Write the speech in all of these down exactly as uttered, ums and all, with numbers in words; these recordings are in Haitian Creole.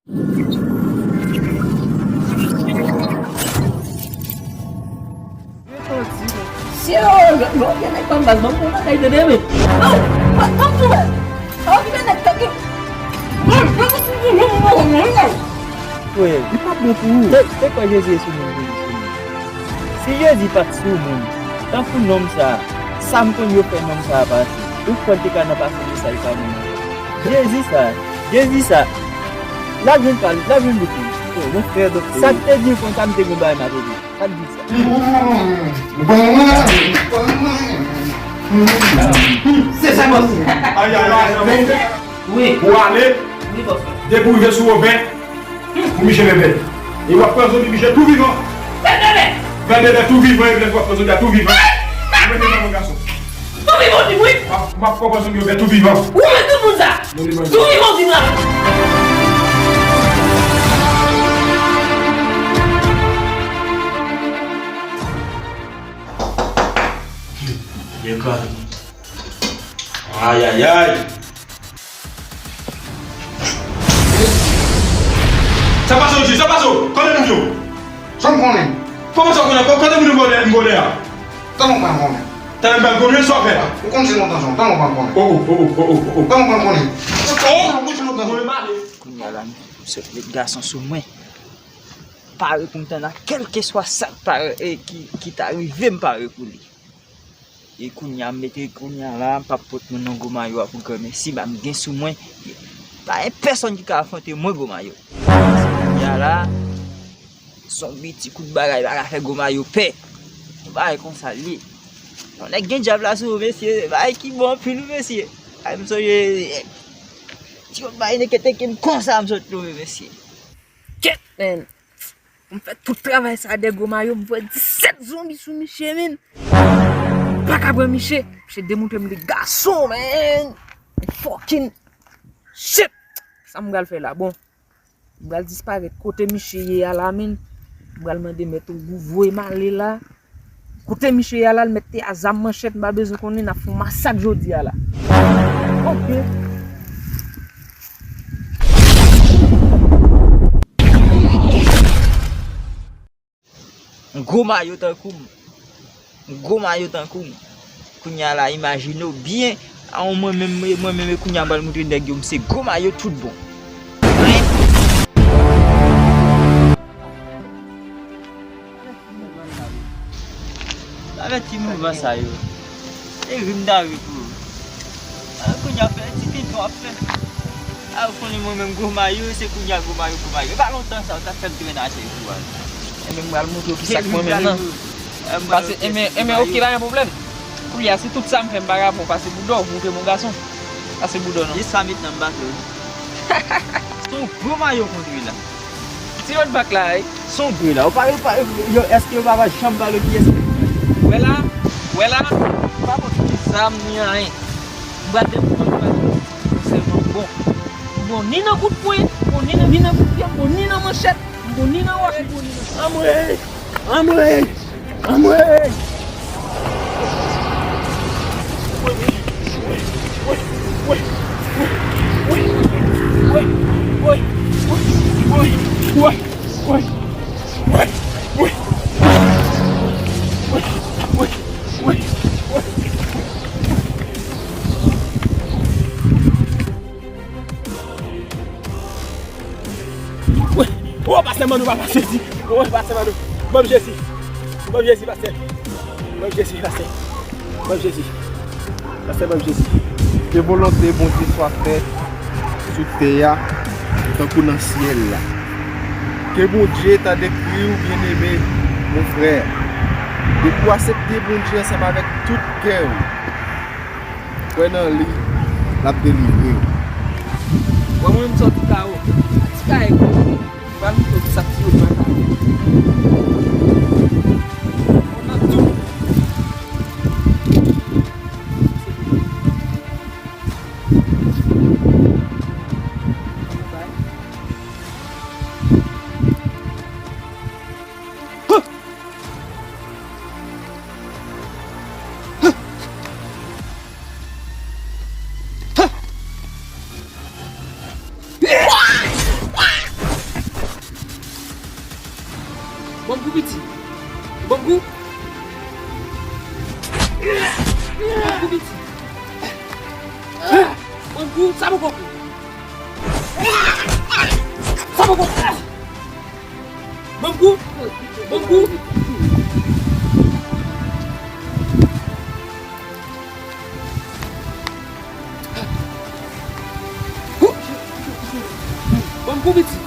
Si yo, yo, yo gen nèg pa m baz, ban m pran bagay tande men. Oh, ban m pran bagay. Sa w ki fè nèg tande. Frè, li p ap bon pou ou. Se, se kwa Jezi ye sou moun, Jezi sou moun. Si Jezi pa t sou moun, tankou nonm sa a, sa m konn yo fè nonm sa a pase, ou kwè l te ka nan pase mesaj pa moun nan? Jezi sa, Jezi sa, l ap jwenn pa l, l ap jwenn bout li. Sa k te di l konsa, m te gen bagay m ap ede. Sa k di sa? Se sa, bòs. Ay, ay, ay, ay. Wi. Ou ale. Wi, bòs. Depi w rive sou Wobè, pou Miche bèbè. E w ap pran zonbi Miche tou vivan. Fè bèbè. Fè bèbè tou vivan, epi w ap pran zonbi a tou vivan. Ou mete nan men gason. Tou vivan, di wi. M ap, m ap pran zonbi Wobè tou vivan. Ou mete tout moun sa. Tou vivan, di la. Degaje. Ayayay! Sa pase w, Jezi? Sa pase w? Kote moun yo? Sa m konnen? Kòman sa w konnen? Kote moun yo m vòlè a? Kòman w pa konnen? Talè m pral konnen sa w fè la. Ou konn se lontan sa, kòman w pa konnen? Oh, oh, oh, oh, oh, oh, oh. Kòman w pa konnen? Oh, ou konn se lontan sa. Mwen m ale. Kounye a la, m sot met gason sou mwen. Pare pou m tann a kèlkeswa sa k pare, e ki, ki ta rive, m pare pou li. E kounye a, m mete kounye a la, m p ap pot moun nan gwo mayo a pou granmèsi, ba m gen sou mwen. Pa gen pèsonn ki ka afwonte mwen, gwo mayo. Kounye a la, zonbi, ti kout bagay, pa ka fè gwo mayo pè. Yon bagay konsa l ye. Yon nèg gen djab la sou ou, mesye, bagay ki bon anpil, wi, mesye. Ay, m sonje, eh, ti kout bagay neke teke m konsa, m sot twouve, mesye. Kèt, men. M fè tout travay sa dèyè gwo mayo, m voye disèt zonbi sou Miche, men. M pa ka pran Miche. Miche demontre m li gason, men. Fucking shit. Sa m pral fè la, bon. M pral disparèt kote Miche ye a la, men. M pral mande mèt Ogou voye m ale la. Kote Miche ye a la, l mèt te a zam manchèt, m pa bezwen konnen, n ap fè yon masak jodi a la. Ok. Yon gwo mayo tankou m. Yon gwo mayo tankou m. Kounye a la, imajine w byen, a, mwen menm, mwen menm, kounye a, m pral montre nèg yo, m se gwo mayo tout bon. Avèti mouvman sa yo. E ri m ta ri pou yo. A, kounye a fè ti tenten w ap fè. A, ou konnen mwen menm gwo mayo, se kounye a gwo mayo, gwo mayo. E pa lontan sa, ou t ap fè m trennen atè pou a. Enben, m pral montre w kisa k mwen menm nan. Pase, enben, enben, ok, pa gen pwoblèm. Kounye a, si tout sa m fè m pa ka fè w pase bouda w, montre m yon gason. Pase bouda w non. Jis sa met nan m pa fè w. Se yon gwo mayo kontre la. Ti lòt bak la, wi. Sonbre la. Ou pa, ou pa, yo, èske yo pa va janm pale kiyès ki. Wè la, wè la, m pa pot ni zam ni anyen. M pral demontre w, m pral demontre w sèlman m bon. M bon ni nan kout pwen, m bon ni nan, ni nan kout pye, m bon ni nan manchèt, m bon ni nan wòch, m bon ni nan. Anmwey! Anmwey! Anmwey! Wi. O, pastè Mano, papa Jezi. O, pastè Mano. Ban m Jezi. Ban m Jezi, pastè. Ban m Jezi, pastè. Ban m Jezi. Pastè, ban m Jezi. Ke volonte Bondye swa fèt sou tè a, tankou nan syèl la. Ke Bondye tande kri w, byeneme, mon frè. Depi w aksepte Bondye ansanm avèk tout kè w, Kwè nan li, l ap delivre w. Wè mwen menm sòti kawo. Ti kay. M pral montre w kisa k ti yo nan kawo. Konn nan tou. Bon kou. Bon kou, pitit.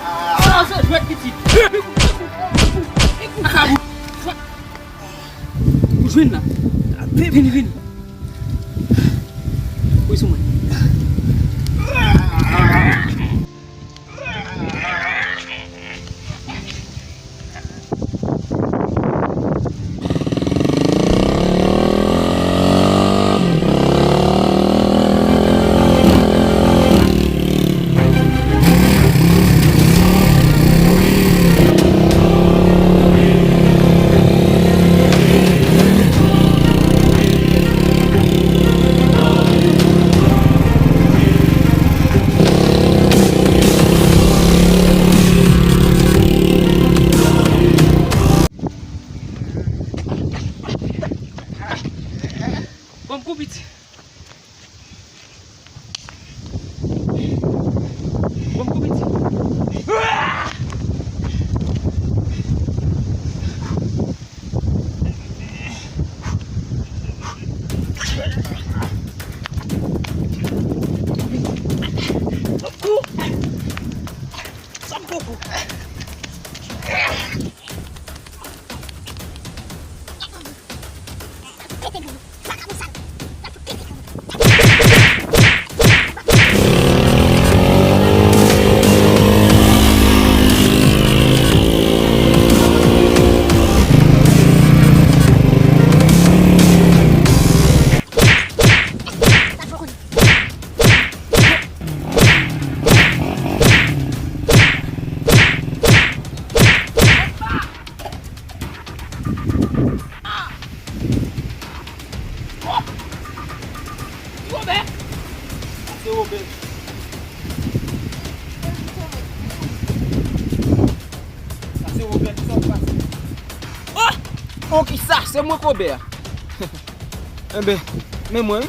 Ah, se jwèt, pitit. Ou jwenn la. Vini, vini. Wi, sou mwen. Bon kou, pitit. Bon kou, pitit. Sa se Wobè. Sa se Wobè, kisa w pase? Oh! Oh, kisa? Se mwen k Wobè a. Enben, men mwen, wi.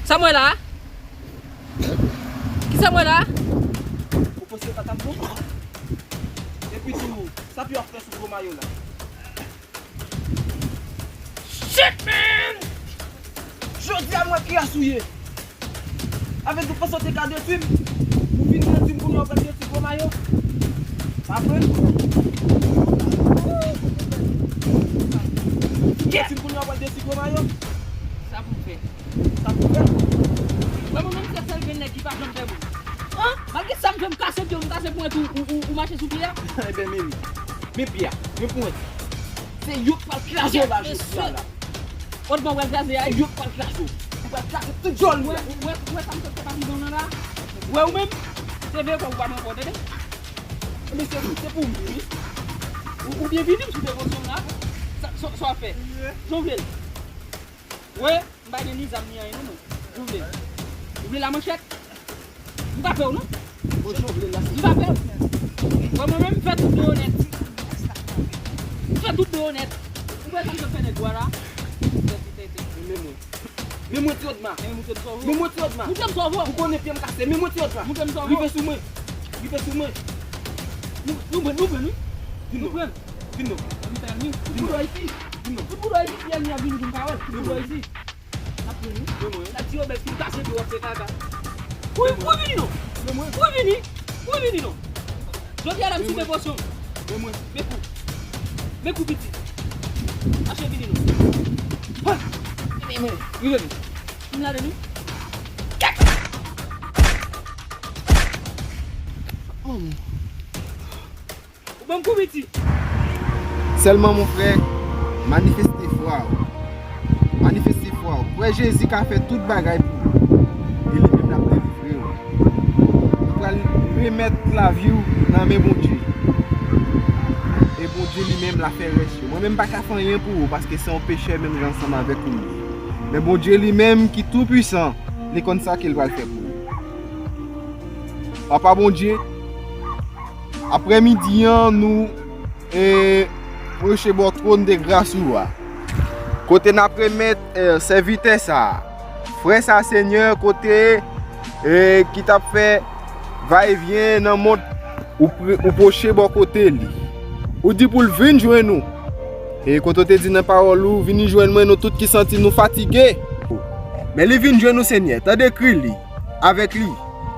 Sa mwen la? Kisa mwen la? Ou panse sa t ap bon? Epi tou, sa pou w ap fè sou gwo mayo la? Shit, man! Jodi a, mwen ki asouye. Avèk tout fason te ka detwi m. Ou vin detwi m kounye a, ou pral detwi gwo mayo. Pa vre? Ou vin detwi m kounye a, ou pral detwi gwo mayo. Sa pou m fè? Sa pou fè? Wè mwen menm se sèl grenn nèg ki pa janm fè moun. An? Malgre sa m fè m kase pye w, m kase pwent ou, ou, ou, ou mache sou pye a. Enben, men wi. Men pye a, men pwent. Se yo k pral kraze w la jodi a la. Otman w pral kraze a. Se yo k pral kraze w. Ou pral kraze tout djòl ou la. Wè, wè, wè sa m sot fè pa pridan nan la. Wè ou menm, se veye kò ou pa nan kò, tande? Men se, se pou m vini. Ou, ou byen vini m sou devosyon m la. Sa, sa, sa w ap fè? Jan w vle l. Wè, m pa gen ni zam ni anyen non mwen. Jan w vle l. Ou vle la manchèt? M pa pè w non. Bon, jan w vle l la, se... M pa pè w. Wè mwen menm, m fè tout de yo nèt. M fè tout de yo nèt. Ou wè sa m sot fè nèg ou a la? Tèt li tètè. Men mwen. Men mwen ti Odma. Men mwen ti Odma. Montre m sa w vo. Ou konnen pye m kase. Men mwen ti Odma. Montre m sa w vo. Rive sou mwen. Rive sou mwen. Nou, nou pran, nou pran, wi. Vin non. Vin non. Vin non. Tout boudò isi. Vin non. Tout boudò isi, si ènmi a vini pou m ka wè l. Tout boudò isi. N ap pran, wi. Men mwen. N ap di yo bèl fin kase pi w ap fè kaka. Wi, wi, vini non. Men mwen. Wi, vini. Wi, vini non. Jodi a la m sou devosyon. Men mwen. Men kou. Men kou piti. Mache vini non. Ha! Men mwen. Rive non. M la de nou. Kaka! Oh. Ou ban m kou piti. Sèlman, mon frè, manifeste fwa w. Manifeste fwa w. Kwè Jezi ka fè tout bagay pou ou. E li menm l ap delivre w. Ou pral remèt lavi w nan men Bondye. E Bondye li menm l ap fè rès yo. Mwen menm m pa ka fè anyen pou ou, paske se yon pechè menm jan ansanm avèk ou m ye. Men Bondye li menm ki tou pwisan, li konn sa ke l pral fè pou ou. Papa Bondye, aprèmidi an, nou, e, pwoche bò twòn de gras ou a. Kote n ap remèt, e, sèvitè sa a, frè sa a, Senyè, kote e ki t ap fè vayevyen nan mond, ou, pre- ou pwoche bò kote li. Ou di pou l vin jwenn ou. E kote w te di nan pawòl ou, vini jwenn mwen, nou tout ki santi nou fatige. Men li vin jwenn ou, Senyè. Tande kri li, avèk li.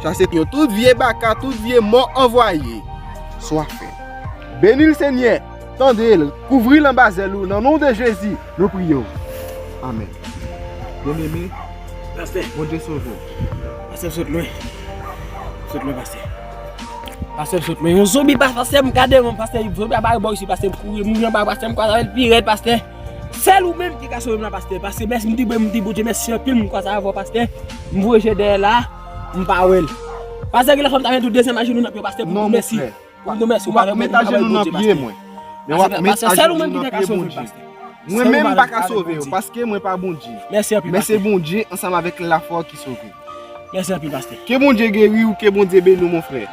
Chase yo tout vye baka, tout vye mò anvwaye. Swa fè. Beni l, Senyè. Tande l. Kouvri l anba zèl ou. Nan non de Jezi, nou priye w. Amèn. Byeneme, Pastè. Bondye sove w. Pastè, m sot lwen. M sot lwen, pastè. Pastè, m sot lwen. Yon zonbi pa, pastè, m gade, mwen, pastè, zonbi a bare bò isi, pastè, m kouri, m jan ba, pastè, m kwaze avè l pi rèd, pastè. Sèl ou menm ki ka sove m la, pastè. Pastè, mèsi, m di, m di Bondye mèsi anpil, m kwaze avè w, pastè. M voye je dèyè la, m pa wè l. Pastè, gen lè fò m ta vin tou dezyèm ajenou nan pye w, pastè, pou m di w mèsi. Pou m di w mèsi, m pa wè Bondye, pastè. Men w ap met ajenou nan pye Bondye. Mwen menm m pa ka sove w, paske mwen pa Bondye. Mèsi anpil, pastè. Men se Bondye ansanm avèk lafwa w ki sove. Mèsi anpil, pastè. Ke Bondye geri w, ke Bondye beni w, mon frè.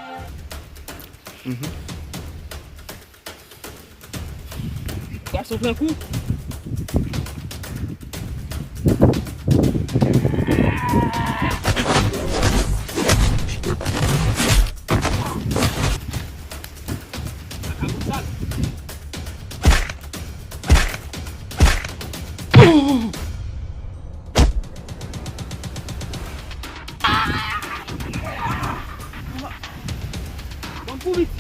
Gason pran kou. Ban m kouri ti.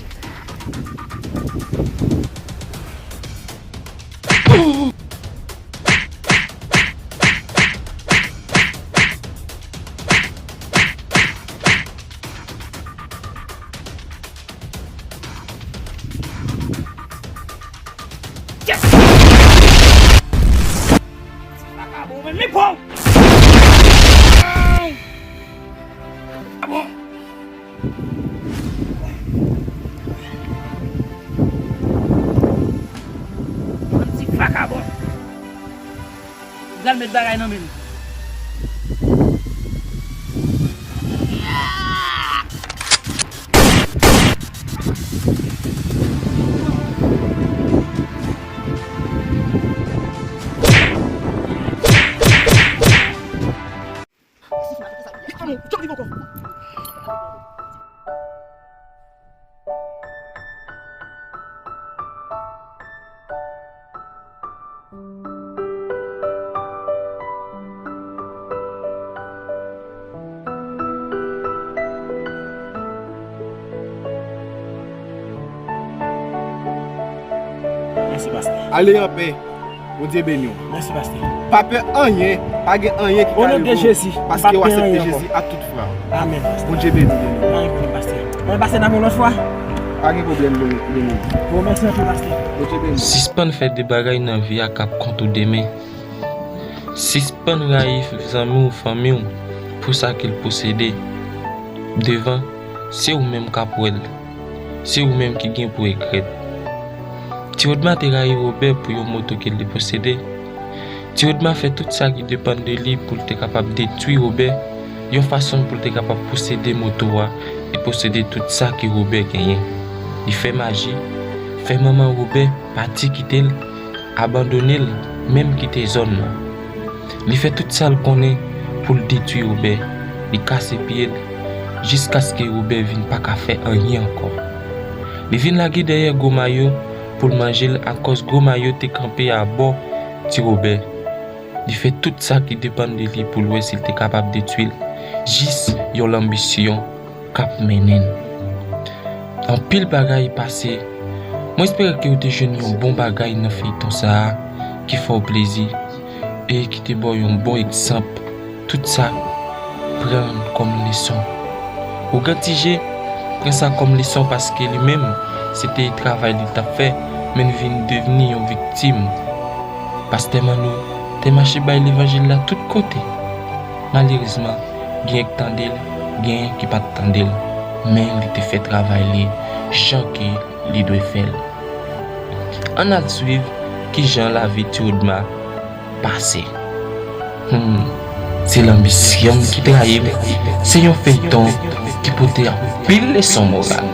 Yes! Vakabon, men li bon! Bon. Yon ti vakabon. Pral met bagay nan men l. Mèsi, pastè. Ale anpè. Bondye beni w. Mèsi, pastè. Pa pè anyen, pa gen anyen ki ka rive w, paske w aksepte Jezi ak tout fwa w. Amèn, pastè. Bondye beni w. Pa gen pwoblèm, pastè. Mwen pase nan yon lòt fwa. Pa gen pwoblèm, beni. Bon, mèsi anpil, pastè. Bondye beni w. Sispann fè de bagay nan vi a k ap kont ou demen. Sispann rayi zanmi w, fanmi w pou sa ke l posede. Devan, se ou menm k ap wè l. Se ou menm ki gen pou regrèt. Ti Rodma te rayi Wobè pou yon moto ke l te posede. Ti Rodma fè tout sa ki depann de li pou l te kapab detwi Wobè, yon fason pou l te kapab posede moto a e posede tout sa ke Wobè genyen. Li fè maji, fè manman Wobè pati kite l, abandone l, menm kite zòn nan. Li fè tout sa l konnen pou l detwi Wobè. Li kase pye l jiskaske Wobè vin pa ka fè anyen ankò. Li vin lage dèyè Gwo Mayo pou l manje l, akòz Gwo Mayo te kanpe abò Ti Wobè. Li fè tout sa ki depann de li pou l wè si l te kapab detwi l, jis yon lanbisyon k ap mennen n. Anpil bagay pase. Mwen espere ke w te jwenn yon bon bagay nan feyton sa a ki fè w plezi e ki te ba w yon bon egzanp. Tout sa, pran l kòm leson. Ougan Ti Je pran sa kòm leson paske li menm, se te travay li t ap fè, men l vin devni yon viktim. Pastè Manno te mache bay levanjil la tout kote. Malerezman, genyen k tande l, genyen ki pa t tande l, men li te fè travay li jan ke li dwe fè l. Ann al swiv kijan lavi Ti Rodma pase. Hmm, se lanbisyon m ki trayi m. Se yon feyton ki pote anpil leson moral.